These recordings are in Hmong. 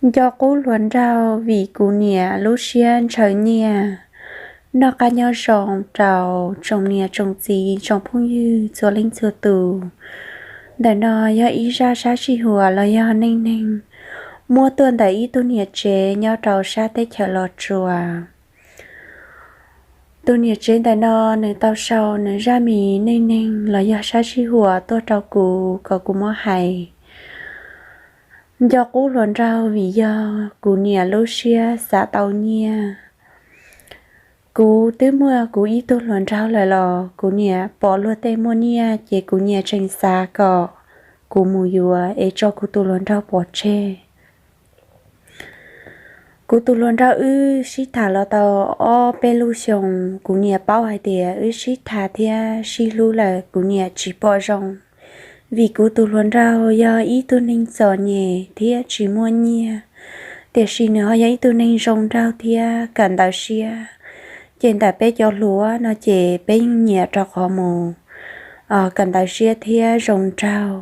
Nco qub hluas nraug vim kuv niam lub siab ntshaw nyiaj. Noj qab nyob zoo rau tsoom niam tsoom txiv tsoom phooj ywg txhua leej txhua tus. Ntawm no yog ib zaj sab sij huam los yog neej neeg muab tuaj ntawm ib tug niam tsev nyob rau sab teb chaws Los Tsuas. Tus niam tsev ntawm no nws tau sau nws zaj me neej neeg los yog sab sij huam tuaj rau kuv kom kuv muab hais. Nco qub hluas nraug vim yog kuv niam lub siab xav tau nyiaj. Kuv twb muaj kuv ib tug hluas nraug lawm los kuv niam pom luag tej muaj nyiaj ces kuv niam tseem xav kom kuv mus yuav es tso kuv tus hluas nraug pov tseg. Kuv tus hluas nraug wb sib tham los tau ob peb lub xyoo, kuv niam paub hais tias wb sib tham thiab sib hlub lawm kuv niam tsis pom zoo. Vim kuv tus hluas nraug yog ib tug neeg txom nyem thiab tsis muaj nyiaj, tiam sis nws ho yog ib tug neeg zoo nraug thiab kawm ntawv siab. Ces ntawm peb cov hluas no ces peb yeej nyiam rau qhov mus kawm ntawv siab thiab zoo nraug.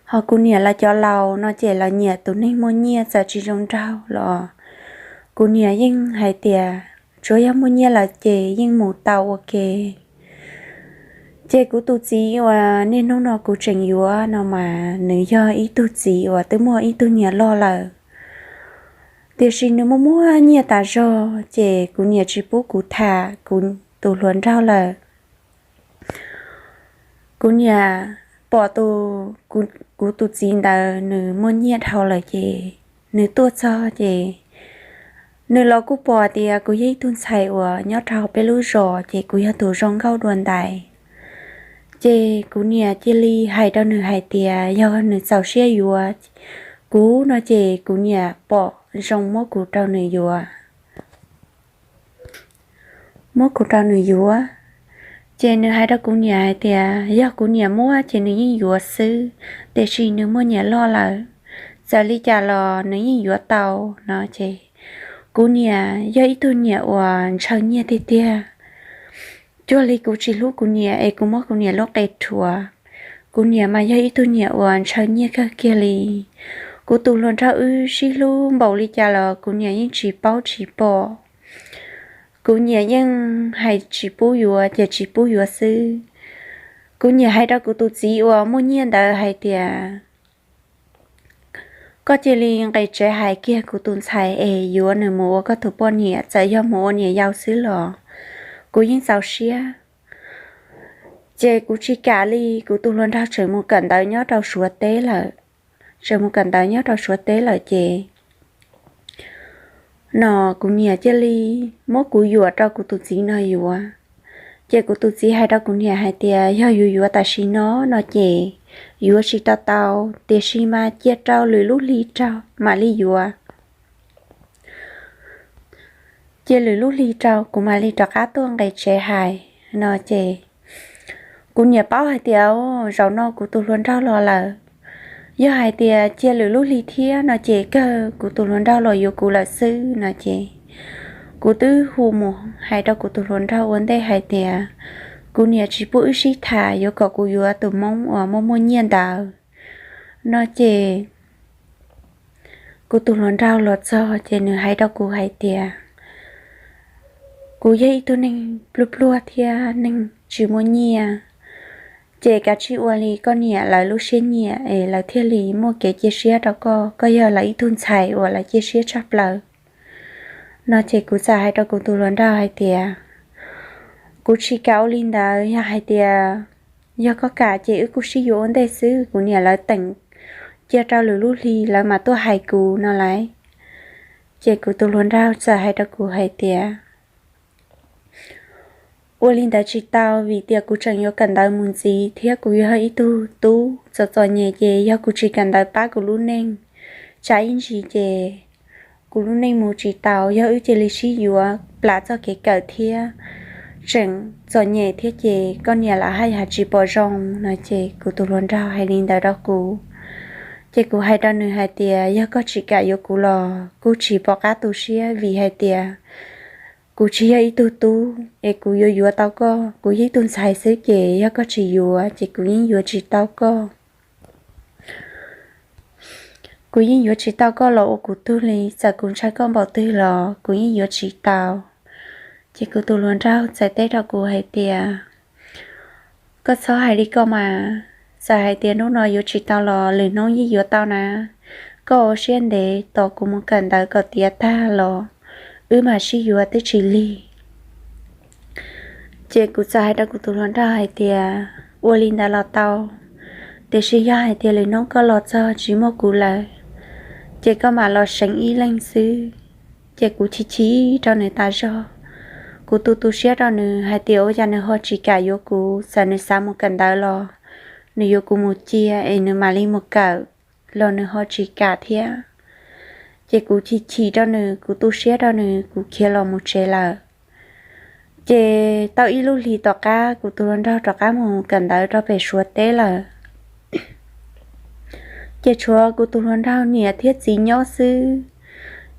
Ho kuv niam lawv cov laus no ces lawv nyiam tus neeg muaj nyiaj txawm tsis zoo nraug los kuv niam yeej hais tias tsuav yog muaj nyiaj lawm ces yeej mus tau ua ke. Ces kuv tus txiv uas niaj hnub no kuv tseem yuav no mas nws yog ib tug txiv uas twb muaj ib tug niam loj lawm, tiam sis nws muaj muaj nyiaj tas zog ces kuv niam tsis pub kuv tham kuv tus hluas nraug lawm. Kuv niam pom tus, kuv tus txiv ntawd nws muaj nyiaj dhau lawm ces nws tuaj txog ces nws los kuj pom tias kuv yog ib tug ntxhais uas nyob rau peb lub zos ces kuv yog tus zoo nkauj dua ntais. Ces kuv niam cia li hais rau nws hais tias yog nws txaus siab yuav kuv no ces kuv niam pom zoo muab kuv rau nws yuav. Muab kuv rau nws yuav. Ces nws hais rau kuv niam hais tias yog kuv niam muab ces nws yeej yuav xwb, tiam sis nws muaj niam loj lawm, txawm li cas los nws yeej yuav tau no ces kuv niam yog ib tug niam uas ntshaw nyiaj tiag tiag. Cuag li kuv tsis hlub kuv niam es kuv muab kuv niam lub qe rhuav. Kuv niam mas yog ib tug niam uas ntshaw nyiaj kawg kiag li. Kuv tus hluas nraug wb sib hlub npaum li cas los kuv niam yeej tsis paub tsis pom. Kuv niam yeej hais tsis pub yuav ces tsis pub yuav xwb. Kuv niam hais rau kuv tus txiv uas muaj nyiaj ntawd hais tias koj cia li nqis tsev hais kiag kuv tus ntxhais es yuav nws mus ua koj tus poj niam, txawm yog mus ua niam yau xwb los kuv yeej txaus siab. Ces kuv tsis kam li, kuv tus hluas nraug tseem mus kawm ntawv nyob rau Suav teb lawm. Tseem mus kawm ntawv nyob rau Suav teb lawm ces no kuv niam cia li muab kuv yuam rau kuv tus txiv no yuav. Ces kuv tus txiv hais rau kuv niam hais tias yog yuav yuav tam sim no no ces yuav tsis tau tau, tiam sis mas cia rau lwm lub hli rau mam li yuav. Cia lwm lub hli rau kuv mam li rov qab tuaj nqis tsev hais no ces kuv niam paub hais tias zaum no kuv tus hluas nraug los lawm. Yog hais tias cia lwm lub hli thiab no ces kawg kuv tus hluas nraug los yuav kuv lawm xwb no ces kuv twb hu mus hais rau kuv tus hluas nraug ua ntej hais tias kuv niam tsis pub wb sib tham, yuav kom kuv yuav tus hmoob uas muaj muaj nyiaj ntawd no ces kuv tus hluas nraug los txog ces nws hais rau kuv hais tias kuv yog ib tug neeg pluag pluag thiab neeg tsis muaj nyiaj, ces kav tsij ua li koj niam lawv lub siab nyiam es lawv thiaj li muaj kev cia siab rau koj, koj yog lawv ib tug ntxhais uas lawv cia siab tshaj plaws no ces kuv txawm hais rau kuv tus hluas nraug hais tias kuv tsis kam ua li ntawd, yog hais tias yog koj kam ces wb kuj sib yuav ua ntej xwb, kuv niam lawv teem cia rau lwm lub hli lawv mam tuaj hais kuv no lauj. Ces kuv tus hluas nraug txawm hais rau kuv hais tias ua li ntawd tsis tau, vim tias kuv tseem yuav kawm ntawv mus ntxiv thiab kuv yog ib tug tub txom txom nyem ces yog kuv tsis kawm ntawv pab kuv lub neej, tsam ib ntsis ces kuv lub neej mus tsis tau, yog wb cia li sib yuav plam txoj kev kawm thiab tseem txom nyem thiab ces koj niam lawv haj yam tsis pom zoo no ces kuv tus hluas nraug hais li ntawd rau kuv. Ces kuv hais rau nws hais tias yog koj tsis kam yuav kuv los kuj tsis pom qab tu siab, vim hais tias kuv tsis yog ib tug tub es kuv yuav yuav tau koj, kuv yog ib tug ntxhais xwb ces yog koj tsis yuav ces kuv yeej yuav tsis tau koj. Kuv yeej yuav tsis tau koj los ua kuv tug li, txawm kuv ntshai koj npaum twg los kuv yeej yuav tsis tau. Ces kuv tus hluas nraug txawm teb rau kuv hais tias, koj txhob hais li koj mas, txawm hais tias hnub no yuav tsis tau los lwm hnub yeej yuav tau na. Koj ua siab ntev tos kuv mus kawm ntawv kom tiav tag los wb mam sib yuav twb tsis lig. Ces kuv txawm hais rau kuv tus hluas nraug hais tias, ua li ntawd los tau, tiam sis yog hais tias lwm hnub koj los txog tsis muaj kuv lawm, ces koj mam los seev ib leeg xwb. Ces kuv chim chim rau nws tas zog. Kuv tu tu siab rau nws hais tias ua cas nws ho tsis kam yuav kuv, txawm nws xav mus kawm ntawv los nws yuav kuv mus cia es nws mam li mus kawm los nws ho tsis kam thiab. Ces kuv chim chim rau nws, kuv tu siab rau nws, kuv khiav los mus tsev lawm. Ces tau ib lub hlis tom qab kuv tus hluas nraug rov qab mus kawm ntawv rau pem Suav teb lawm. Ces tshuav kuv tus hluas nraug niam thiab txiv nyob xwb.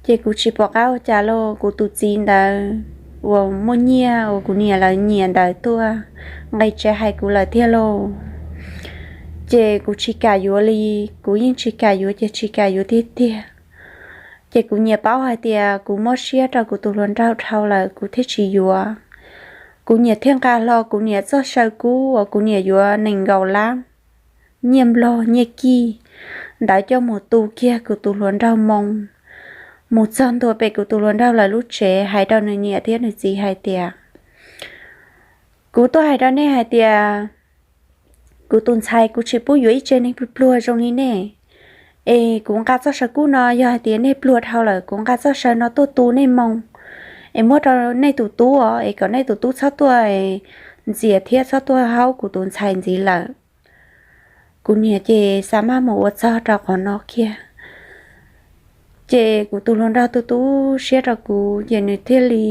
Ces kuv tsis pom qab ua cas los kuv tus txiv ntawd uas muaj nyiaj uas kuv niam lawv nyiam ntawd tuaj nqis tsev hais kuv lawm tiag lauj. Ces kuv tsis kam yuav li, kuv yeej tsis kam yuav ces tsis kam yuav tiag tiag. Ces kuv nyiam paub hais tias kuv muab siab rau kuv tus hluas nraug dhau lawm kuv thiaj tsis yuav. Kuv nyiam thiaj nqa hlo kuv niam txoj saw kub uas kuv niam yuav nees nkaum lab nyiaj nplog nyiaj kij ntawd coj mus tu kiag kuv tus hluas nraug moo, mus txog ntua pem kuv tus hluas nraug lawv lub tsev hais rau nws niam thiab nws txiv hais tias, kuv tuaj hais rau nej hais tias kuv tus ntxhais kuv tsis pub yuav ib tse neeg pluag pluag zoo li nej. Es kuv nqa txoj saw kub no yog hais tias nej pluag dhau lawm kuv nqa txoj saw no tuaj tu nej moo, es muab rau nej tus tub os, es kom nej tus tub txhob tuaj ntxias thiab txhob tuaj haub kuv tus ntxhais ntxiv lawm. Kuv niam ces xav maj mus ua txog rau qhov no kiag. Ces kuv tus hluas nraug tu tu siab rau kuv ces nws thiaj li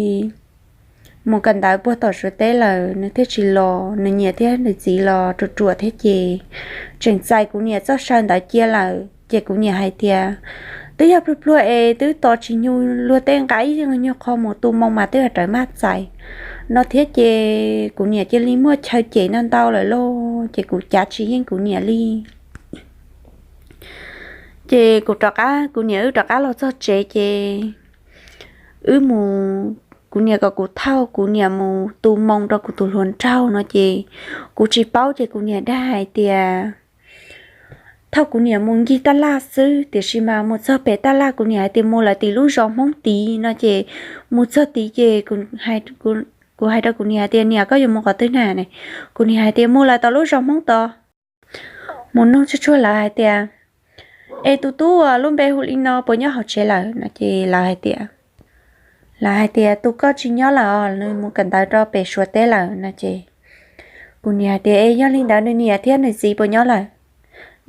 mus kawm ntawv puag tom Suav teb lawm, nws thiaj tsis los, nws niam thiab nws txiv los ruam ruam thiab ces tseem txais kuv niam txoj saw ntawd cia lawm. Ces kuv niam hais tias, twb yog pluag pluag es twb tos tsis nyug luag tej nqa ib nyuag qho mus tu moo mas twb rawv maj txais no thiab ces kuv niam cia li muaj chaw cem ntau ntau lawm lauj, ces kuv cav tsis yeej kuv niam li. Ces kuv rov qab, kuv niam wb rov qab los txog tsev ces wb mus, kuv niam kom kuv thauj kuv niam mus tu moo rau kuv tus hluas nraug no ces kuv tsis paub ces kuv niam dag hais tias thauj kuv niam mus ncig taj laj xwb, tiam sis mas mus txog pem taj laj kuv niam hais tias mus lawm tim lub zos Hmoob tid no ces mus txog tid ces kuv hais rau kuv niam hais tias, niam, koj yuav mus qhov twg na? Kuv niam hais tias mus lawm tom lub zos Hmoob tod. Mus nug tsuag tsuag lawv hais tias, es tus tub uas lub npe hu li no puas nyob hauv tsev lawm no ces lawv hais tias, lawv hais tias tus koj tsis nyob lawm os, nws mus kawm ntawv rau pem Suav teb lawm no ces kuv niam hais tias, es yog li ntawd nws niam thiab nws txiv puas nyob lawm?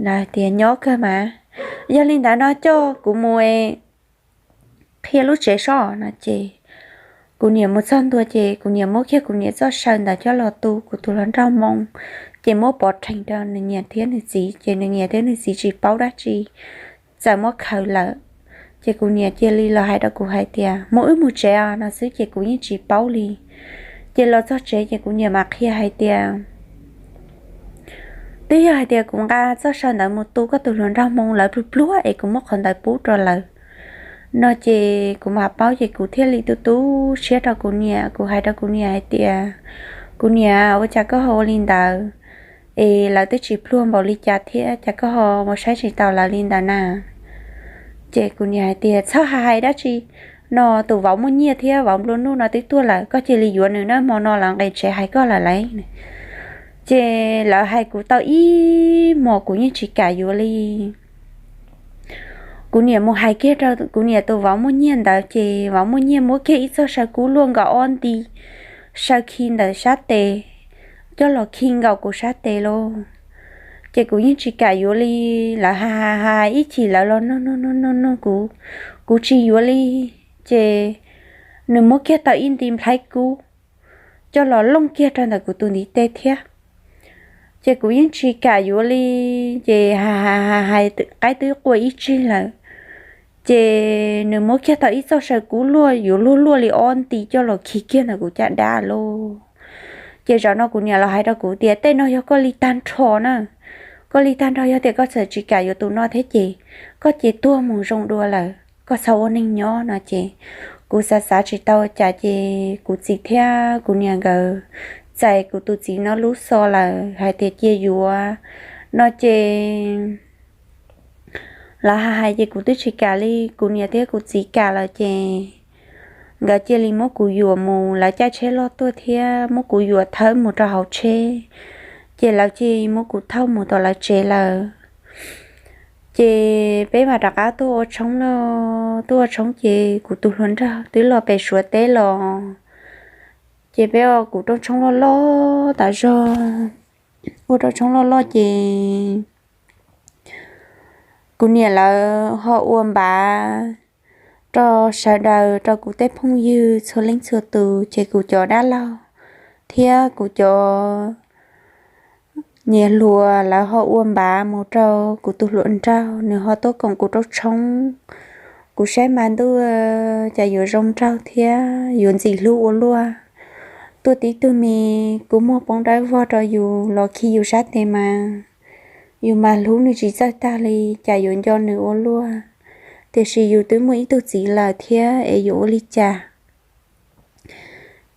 Lawv hais tias nyob kawg mas. Yog li ntawd no coj kuv mus qhia lub tsev soj no ces kuv niam mus txog ntua ces kuv niam muab kiag kuv niam txoj saw ntawd coj los tu kuv tus hluas nraug moo, ces muab pov rhees rau nws niam thiab nws txiv ces nws niam thiab nws txiv tsis paub dab tsi, txawm muab khaws lawm. Ces kuv niam cia li los hais rau kuv hais tias mus wb mus tsev os no xwb ces kuv yeej tsis paub li. Ces los txog tsev ces kuv niam mam qhia hais tias, twb yog hais tias kuv nqa txoj saw ntawd mus tu koj tus hluas nraug moo lawv pluag pluag es kuv muab qhov ntawd pub rau lawv no ces kuv mam paub ces kuv thiaj li tu tu siab rau kuv niam, kuv hais rau kuv niam hais tias, kuv niam, ua cas koj ho ua li ntawd? Es lawv twb tsis pluag npaum li cas thiab cas koj ho mus saib tsis taus lawv li ntawd na? Ces kuv niam hais tias txhob hais hais dab tsi, no tus vauv muaj nyiaj thiab vauv nplua nuj no twb tuaj lawm, koj cia li yuav nws na, hmo no lawv nqis tsev hais koj lawm lauj. Ces lawv hais kuv tau ib hmos kuv yeej tsis kam yuav li. Kuv niam mus hais kiag rau kuv niam tus vauv muaj nyiaj ntawd ces vauv muaj nyiaj muab kiag ib txoj saw kub luaj nkaus ob nti, saw khi ntawm sab tes, coj los khi nkaus kuv sab tes lauj. Ces kuv yeej tsis kam yuav li. Lawv hais hais hais ib chim lawv los nug nug nug nug nug kuv, kuv tsis yuav li. Ces nws muab kiag tau ib nti nplhaib kub coj los looj kiag rau ntawm kuv tus ntiv tes thiab. Ces kuv yeej tsis kam yuav li. Ces hais hais hais hais qaib twb qua ib tsig lawm, ces nws muab kiag tau ib txoj saw kub luaj yuav luag luaj li ob nti coj los khi kiag ntawm kuv caj dab lauj. Ces zaum no kuv niam los hais rau kuv tias tej no yog koj li tag nrho na, koj li tag nrho, yog tias koj txawm tsis kam yuav tus no thiab ces koj ces tuag mus zoo dua lawm, koj txhob ua neeg nyob no ces kuv xav xav tsis tau cas ces kuv txiv thiab kuv niam nkawd txais kuv tus txiv no lub xov lawm hais tias cia yuav no ces lawv hais hais ces kuv twb tsis kam li, kuv niam thiab kuv txiv kam lawm ces nkawd cia li muab kuv yuam mus, lawv caij tsheb loj tuaj thiab muab kuv yuam thawb mus rau hauv tsheb, ces lawv cia li muab kuv thauj mus tom lawv tsev lawm. Ces peb mam rov qab tuaj ua tshoob los, tuaj ua tshoob ces kuv tus hluas nraug twb los pem Suav teb los, ces peb ua kuv rooj tshoob loj loj tas zog, ua rooj tshoob loj loj ces kuv niam lawv ho ua npav rau sawv daws, rau kuv tej phooj ywg txhua leej txhua tus, ces kuv cov dab laug thiab kuv cov niam hluas lawv ho ua npav mus rau kuv tus hluas nraug, nws ho tuaj koom kuv rooj tshoob. Kuv saib mas ntuj, cas yuav zoo nraug thiab yuav ntxim hlub ua luaj. Tuaj tib tug me kua muag poob dawb vog rau yus los khi yus sab tes mas yus mas hlub nws tsis txawj tag li, cas yuav nco nws ua luaj. Tiam sis yus twb muaj ib tug txiv lawm thiab es yuav ua li cas.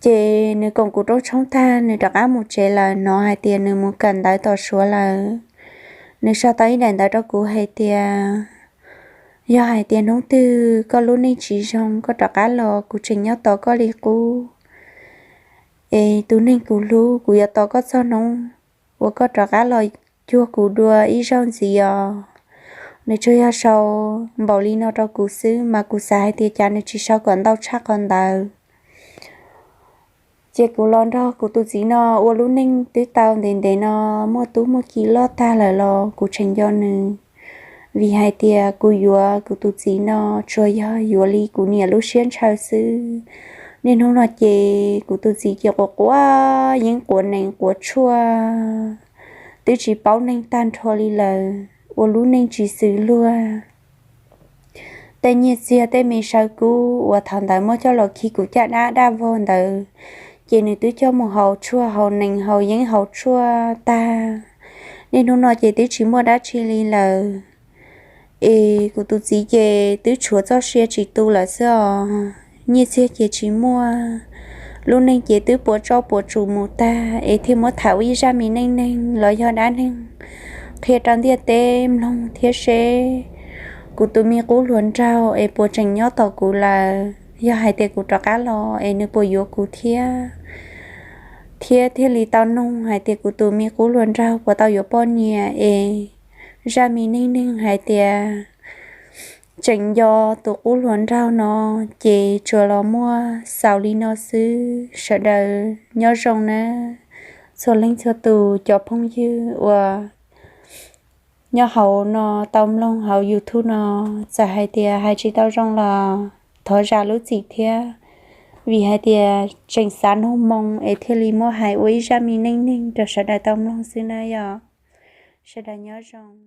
Ces nws koom kuv rooj tshoob tag nws rov qab mus tsev lawm, hnov hais tias nws mus kawm ntawv tom Suav lawm. Nws sau tau ib daim ntawv rau kuv hais tias, yog hais tias hnub twg koj lub neej tsis zoo koj rov qab los kuv tseem nyob tos koj li qub, es tus neeg kuv hlub kuv yuav tos koj txog hnub uas koj rov qab los cuag kuv dua ib zaug ntxiv os. Nws tsuas yog sau npaum li no rau kuv xwb mas kuv xav hais tias cas nws tsis sau kom ntau tshaj qhov ntawd. Ces kuv los nrog kuv tus txiv no ua lub neej twb tau ntev ntev no, muaj tub muaj ki loj tag lawm los kuv tseem nco nws, vim hais tias kuv yuav kuv tus txiv no tsuas yog yuav li kuv niam lub siab ntshaw xwb. Niaj hnub no ces kuv tus txiv ces quav quav yeeb, quav nees quav tshuaj, twb tsis paub neeg tag nrho li lawm, ua lub neej tsis xws luag. Tej nyiaj txiag tej me saw kub uas thaum ntawd muab coj los khi kuv caj dab dab vog ntawd, ces nws twb coj mus haus tshuaj haus nees haus yeeb haus tshuaj tag. Niaj hnub no ces twb tsis muaj dab tsi li lawm. Es kuv tus txiv ces twb tshuav txoj sia tsis tu lawm xwb os. Nyiaj txiag ces tsis muaj, lub neej ces twb puas tso puas tsum mus tag, es thiaj muab tham ua ib zaj me neej neeg los yog dab neeg qhia rau ntiaj teb mloog thiab seb kuv tus me qub hluas nraug es puas tseem nyob tos kuv lawm. Yog hais tias kuv rov qab los es nws puas yuav kuv thiab, thiab thiaj li tau nug hais tias kuv tus me qub hluas nraug puas tau yuav poj niam es. Zaj me neej neeg hais tias tseem nco tus qub hluas nraug no, ces tsuas los muaj xaus li no xwb. Sawv daws nyob zoo nawb, txhua leej txhua tus cov phooj ywg uas nyob hauv no tau mloog hauv YouTube no, txawm hais tias hais tsis tau zoo los thov zam lub txim thiab, vim hais tias tseem xav nug moo es thiaj li muab hais ua ib zaj me neej neeg rau sawv daws tau mloog xwb na yom. Sawv daws nyob zoo.